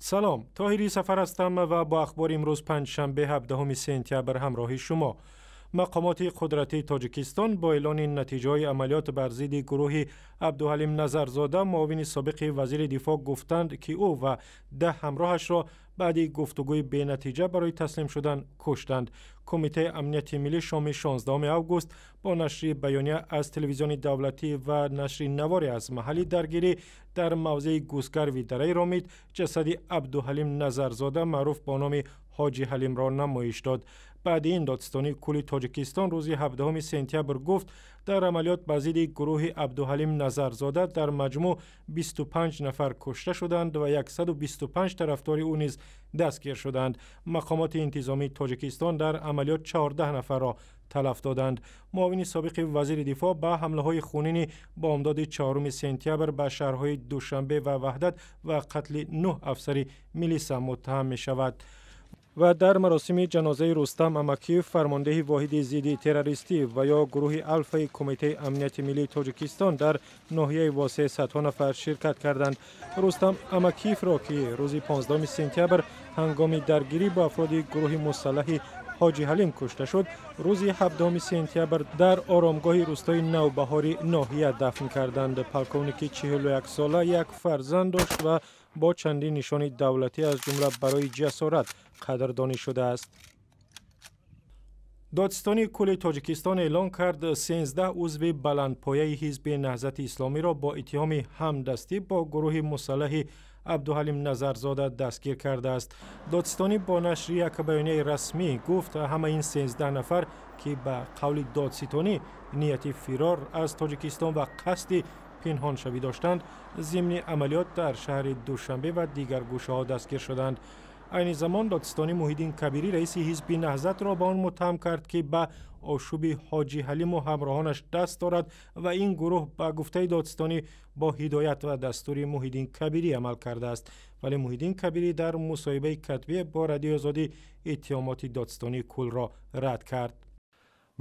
Салом, Тоҳири Сафар ҳастам ва бо ахбори имрӯз, панҷшанбе, 17 сентябр ҳамроҳи шумо. Мақомоти қудратии Тоҷикистон бо эълони натиҷаҳои амалиёт бар зидди гурӯҳи Абдуҳалим Назарзода, муовини собиқи вазири дифоъ, гуфтанд, ки ӯ ва 10 ҳамроҳашро баъди гуфтугӯи бенатиҷа барои таслим шудан куштанд. Кумитаи амнияти миллӣ шоми 16 август бо нашри баёния аз телевизиони давлатӣ ва нашри наворе аз маҳалли даргирӣ дар мавзеи Гусгарви дараи Ромид ҷасади Абдуҳалим Назарзода, маъруф бо номи Ҳоҷи Ҳалимро, намоиш дод. Баъди ин Додситонии кулли Тоҷикистон рӯзи 17 сентябр гуфт, дар амалиёт ба зидди гурӯҳи Абдуҳалим Назарзода дар маҷмӯъ 25 нафар кушта шуданд ва 125 тарафдори ӯ низ дастгир шуданд. Мақомоти интизомии Тоҷикистон дар амалиёт 14 нафарро талаф доданд. Муовини собиқи вазири дифоъ ба ҳамлаҳои хунини бомдоди 4 сентябр ба шаҳрҳои Душанбе ва Ваҳдат ва қатли 9 афсари милиса муттаҳам мешавад. Ва дар маросими ҷанозаи Рустам Амакиев, фармондеҳи воҳиди зидди террористӣ ва ё гурӯҳи Алфаи Кумитаи амнияти миллии Тоҷикистон, дар ноҳияи Восеъ садҳо нафар ширкат карданд. Рустам Амакиевро, ки рӯзи 15 сентябр ҳангоми даргирӣ бо афроди гурӯҳи мусаллаҳи Ҳоҷи Ҳалим кушта шуд, рӯзи 17 сентябр дар оромгоҳи рӯстои Навбаҳори ноҳия дафн карданд. Полковники 41 сола як фарзанд дошт ва бо чандин нишони давлатӣ, аз ҷумла барои ҷасорат, қадрдонӣ шудааст. Додситонии кулли Тоҷикистон эълон кард, 13 узви баландпояи Ҳизби Наҳзати Исломиро бо иттиҳоми ҳамдастӣ бо гурӯҳи мусаллаҳи Абдуҳалим Назарзода дастгир кардааст. Додситонӣ бо нашри як баёнияи расмӣ гуфт, ҳама ин 13 нафар, ки ба қавли додситонӣ нияти фирор аз Тоҷикистон ва қасди пинҳоншавӣ доштанд, зимни амалиёт дар шаҳри Душанбе ва дигар гӯшаҳо дастгир шуданд. Айни замон додситонӣ Муҳиддин Кабирӣ, раиси Ҳизби Наҳзатро, ба он муттаҳам кард, ки ба ошӯби Ҳоҷи Ҳалиму ҳамроҳонаш даст дорад ва ин гурӯҳ, ба гуфтаи додситонӣ, бо ҳидоят ва дастури Муҳиддин Кабирӣ амал кардааст. Вале Муҳиддин Кабирӣ дар мусоҳибаи катбӣ бо Радиои Озодӣ иттиҳомоти додситонии куллро рад кард.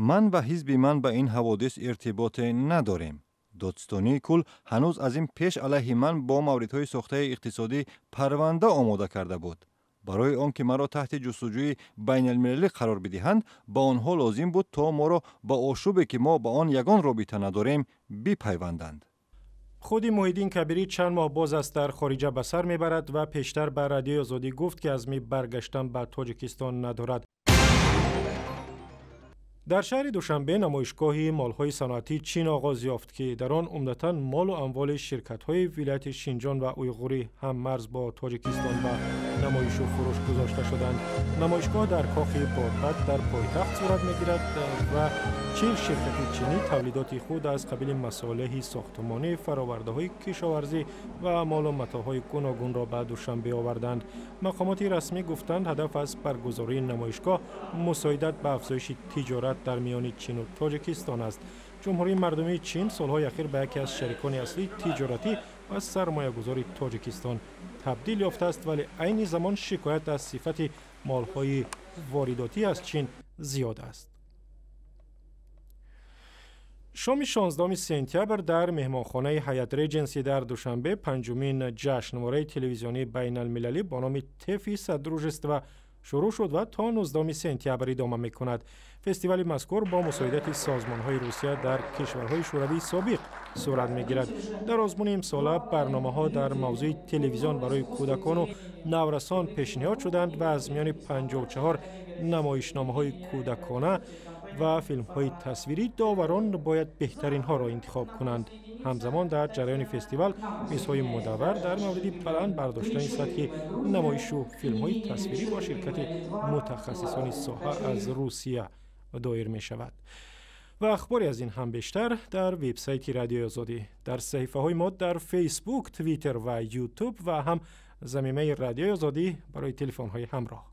Ман ва ҳизби ман ба ин ҳаводис иртиботе надорем. Додситонии кулл ҳанӯз аз ин пеш алайҳи ман бо мавридҳои сохтаи иқтисодӣ парванда омода карда буд. Барои он ки маро таҳти ҷустуҷӯи байналмилалӣ қарор бидиҳанд, ба онҳо лозим буд, то моро ба ошӯбе, ки мо ба он ягон робита надорем, бипайванданд. Худи Муҳиддин Кабирӣ чанд моҳ боз аст дар хориҷа ба сар мебарад ва пештар ба Радиои Озодӣ гуфт, ки азми баргаштан ба Тоҷикистон надорад. Дар шаҳри Душанбе намоишгоҳи молҳои саноатии Чин оғоз ёфт, ки дар он умдатан молу амволи ширкатҳои вилояти Шинҷон ва Уйғурӣ ҳаммарз бо Тоҷикистон ба намоишу фурӯш гузошта шуданд. Намоишгоҳ дар кохи Борбад дар пойтахт сурат мегирад ва 40 ширкати чинӣ тавлидоти худ аз қабили масолеҳи сохтмонӣ, фаровардаҳои кишоварзӣ ва молу матоъҳои гуногунро ба Душанбе оварданд. Мақомоти расмӣ гуфтанд, ҳадаф аз баргузории намоишгоҳ мусоидат ба афзоиши тиҷорат дар миёни Чину Тоҷикистон аст. Ҷумҳурии Мардумии Чин солҳои ахир ба яке аз шарикони аслии тиҷоратӣ ва сармоягузори Тоҷикистон табдил ёфтааст, вале айни замон шикоят аз сифати молҳои воридотӣ аз Чин зиёд аст. Шоми 16 сентябр дар меҳмонхонаи Ҳаят Реҷенси дар Душанбе панҷумин ҷашнвораи телевизионии байналмилалӣ бо номи «ТЭФИ Содружества» шурӯъ шуд ва то 19 сентябр идома мекунад. Фестивали мазкур бо мусоидати созмонҳои Русия дар кишварҳои шӯравии собиқ сурат мегирад. Дар озмуни имсола барномаҳо дар мавзӯи телевизион барои кӯдакону наврасон пешниҳод шуданд ва аз миёни 54 намоишномаҳои кӯдакона ва филмҳои тасвирӣ доварон бояд беҳтаринҳоро интихоб кунанд. Ҳамзамон дар ҷараёни фестивал мизҳои мудаввар дар мавриди баланд бардоштани сатҳи намоишу филмҳои тасвирӣ бо ширкати мутахассисони соҳа аз Русия доир мешавад. Ва ахбори аз ин ҳам бештар дар вебсайти Радиои Озодӣ, дар саҳифаҳои мо дар Фейсбук, Твиттер ва Ютуб ва ҳам замимаи Радиои Озодӣ барои телефонҳои ҳамроҳ.